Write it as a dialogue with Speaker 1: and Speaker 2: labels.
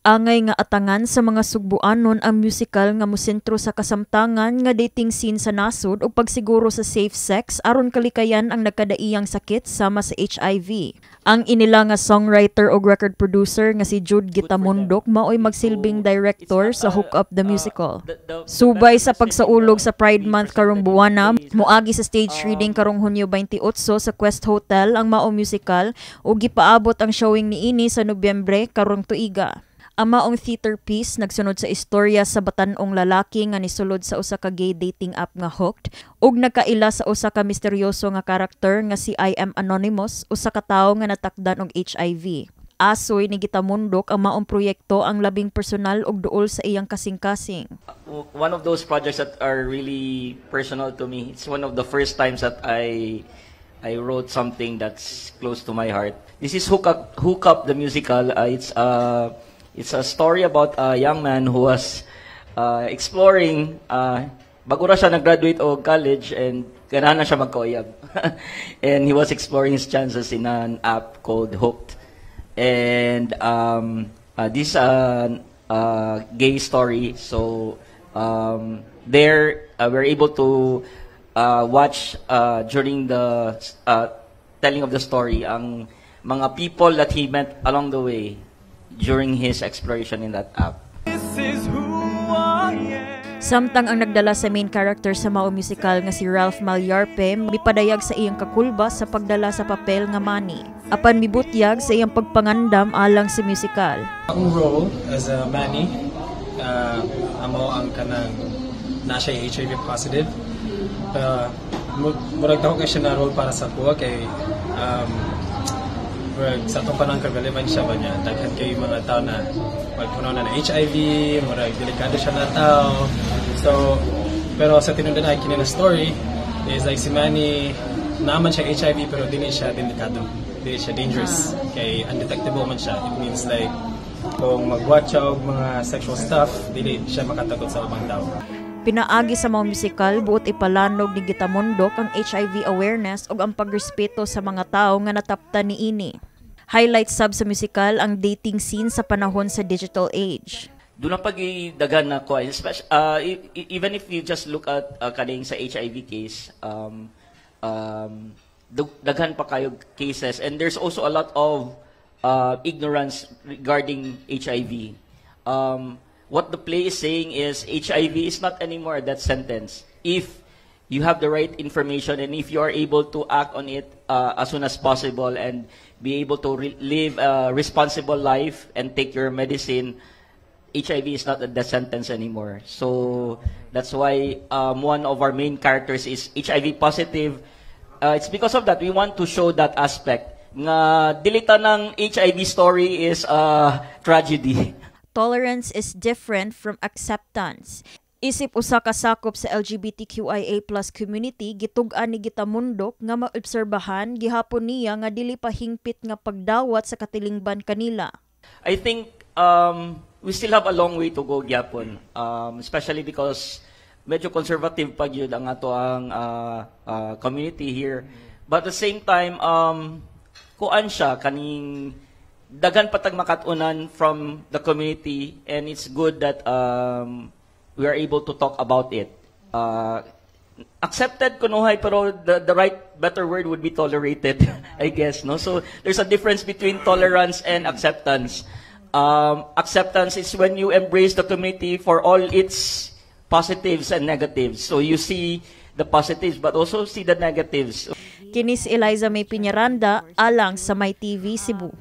Speaker 1: Angay nga atangan sa mga Sugbuanon ang musical nga mosentro sa kasamtangan nga dating scene sa nasod ug pagsiguro sa safe sex aron kalikayan ang nagkadaiyang sakit sama sa HIV. Ang inila nga songwriter ug record producer nga si Jude Gitamundok maoy magsilbing director sa Hook Up the Musical. Subay sa pagsaulog sa Pride Month karong buwana, moagi sa stage reading karong Hunyo 28 sa Quest Hotel ang mao musical ug gipaabot ang showing niini sa Nobyembre karong tuiga. Ang maong theater piece nagsunod sa istorya sa batan-ong lalaki nga nisulod sa usa ka gay dating app nga Hooked ug nagkaila sa usa ka misteryoso nga karakter nga si I Am Anonymous, usa ka tawo nga natakdan og HIV. Asoy ni Gitamundok, ang maong proyekto ang labing personal ug duol sa iyang kasing-kasing.
Speaker 2: One of those projects that are really personal to me. It's one of the first times that I wrote something that's close to my heart. This is Hook Up the Musical. It's a story about a young man who was exploring, bago ra siya nag-graduate og college and ganahan na siya magkauyab. And he was exploring his chances in an app called Hooked. And this gay story. So there we're able to watch during the telling of the story ang mga people that he met along the way during his exploration in that app.
Speaker 1: Samtang ang nagdala sa main character sa mao musical nga si Ralph Malyarpe mipadayag sa iyang kakulba sa pagdala sa papel nga Manny. Apan mibutyag sa iyang pagpangandam alang sa musical.
Speaker 3: Akong role as a Manny, amo ang kanang na siya HIV positive. Murag dako kay siya na role para sa akoa kay murag sa atong panahon kay relevant siya ba niya. Daghan kay mga tao na magpuno na na HIV, murag delikado siya na tao. So, pero sa tinundan ay kini na story is like si Manny naman siya HIV pero dili siya delikado. Dili siya dangerous. Kay undetectable man siya. It means like kung mag-watch siya og mga sexual stuff, dili siya makatagot sa ubang tao.
Speaker 1: Pinaagi sa mga musikal, buot ipalanog ni Gitamundok ang HIV awareness ug ang pagrespeto sa mga tao nga nataptan niini. Highlight sab sa musikal ang dating scene sa panahon sa digital age.
Speaker 2: Doon ang pag-daghan na ko, especially, even if you just look at kaning sa HIV case, daghan pa kayo cases and there's also a lot of ignorance regarding HIV. What the play is saying is HIV is not anymore a death sentence. If you have the right information and if you are able to act on it as soon as possible and be able to live a responsible life and take your medicine, HIV is not a death sentence anymore. So that's why one of our main characters is HIV positive. It's because of that we want to show that aspect. Nga dili tanang HIV story is a tragedy.
Speaker 1: Tolerance is different from acceptance. Isip usa ka sakop sa LGBTQIA+ community, gitug-an ni Gitamundok nga maobserbahan gihapon niya nga dili pa hingpit nga pagdawat sa katilingban kanila.
Speaker 2: I think we still have a long way to go gyapon. Especially because medyo conservative pa gyud ang ato ang community here. But at the same time, kuan siya kaning daghan pa tag makat-unan from the community and it's good that we are able to talk about it. Accepted kunuhay, pero the right better word would be tolerated, I guess, no? So there's a difference between tolerance and acceptance. Acceptance is when you embrace the community for all its positives and negatives. So you see the positives but also see the negatives.
Speaker 1: Kini si Eliza May Piñaranda alang sa My TV Cebu.